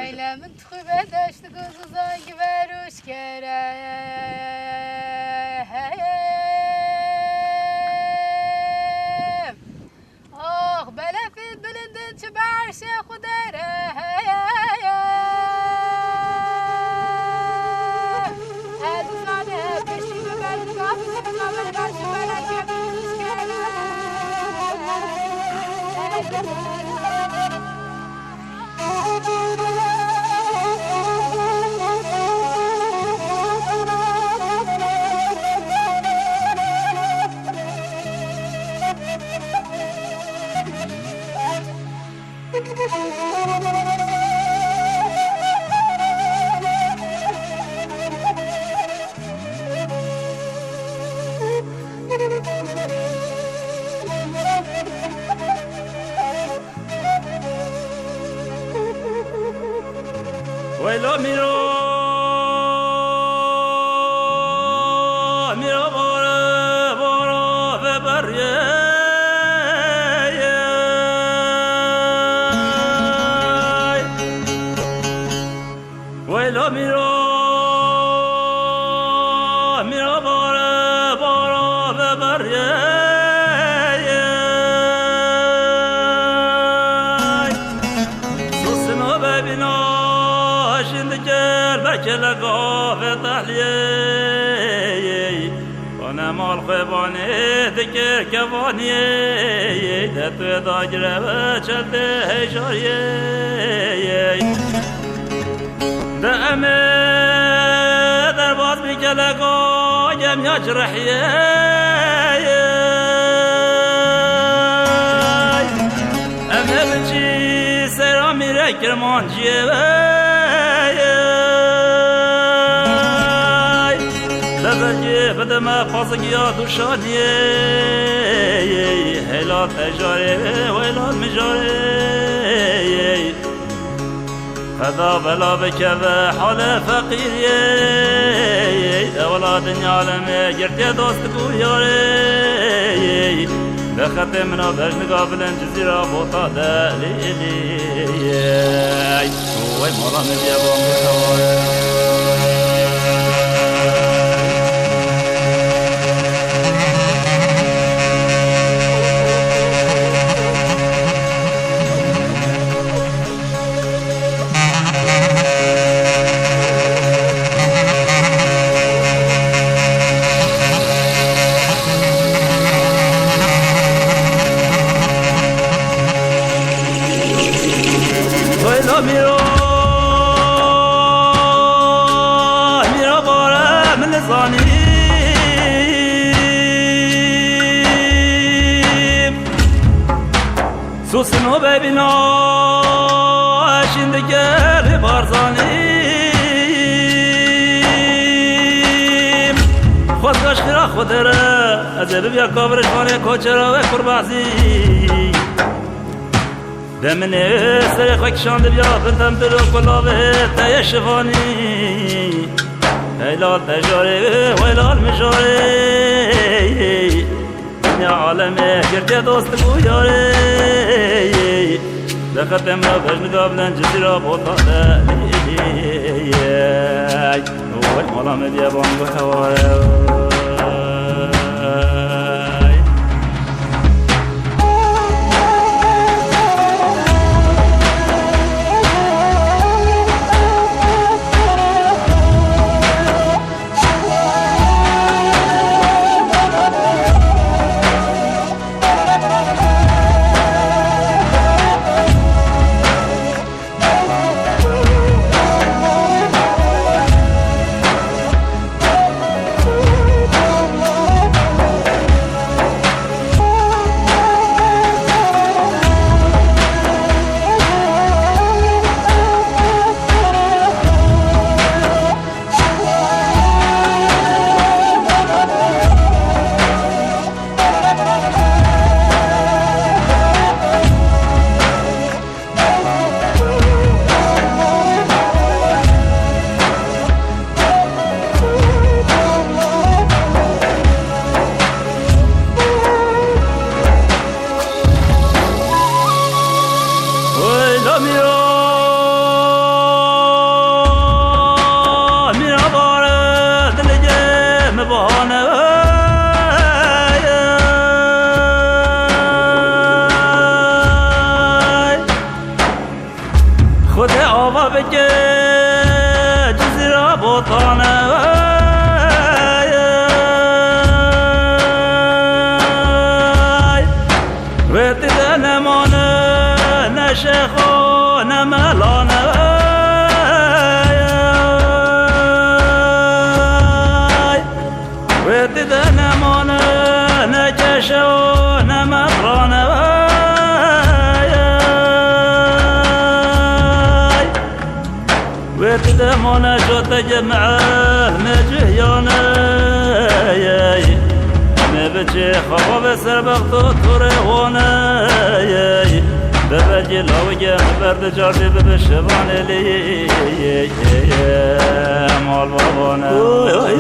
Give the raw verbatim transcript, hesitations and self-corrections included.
Eyle min tu xwe bedeşt guz û zang ver û şkere. Ax, belefên bilindin çi berşê xwe dere. Ez zane piştî bi ber diga bi ber berşê beleke min şkere. Weyla mîra, mîra bare, bare veberiyey. Weyla mîra, mîra bare, bare veberiyey. Sosino bebîna jin dikir, belkê le gavê tehliyey. Wane mal xwe vanê dikir kevaniyê, de tu dagire ve çeltê heyjariyê. De em ê derbas bî keleka gem ya ci rehiyê. Em ê biçî seyra mîrek kirmanciyê ve. Bebekê bide me pazik ya duşaniyê. Heyla tejarê, weyla mijarê. Qeda bela bikeve hale feqîriyê. Ewla dinya alemê girtiye dost û yarê. Bi xetê min a bejniga bilind Cizîra Bota de lîliyê. Wey mala min diye bom hewar. Weyla mîra, mîra bare min nizanî. Sosino bebîna jin dikir Barzanî. Xwezga ji xêra xwe dere, ez ê bibya kavir ji vanê koçera we kurbazî. De min ê serê xwe kişandibiya bin tembir û kulavê te yê şivanî. Heylal tejarê, heylal mijarê. Dinya alemê girtiye dost û yarê. Bi xetê min a bejniga bilind Cizîra Bota de lîliyê. Wey mala min diye bang û heware. Xwedê ava bike Cizîra Botan e. Wê ti de nemane ne şêxo ne melane. Wê ti de nemane ne keşe û ne metrane. Wê ti de mane jo te cem'e me cihiyane. Me biçê xava ve ser bexto tu rê wane. Bebe cî lawike me ber di cardê bibe şevanê lê. Mal babane. Oy, oy.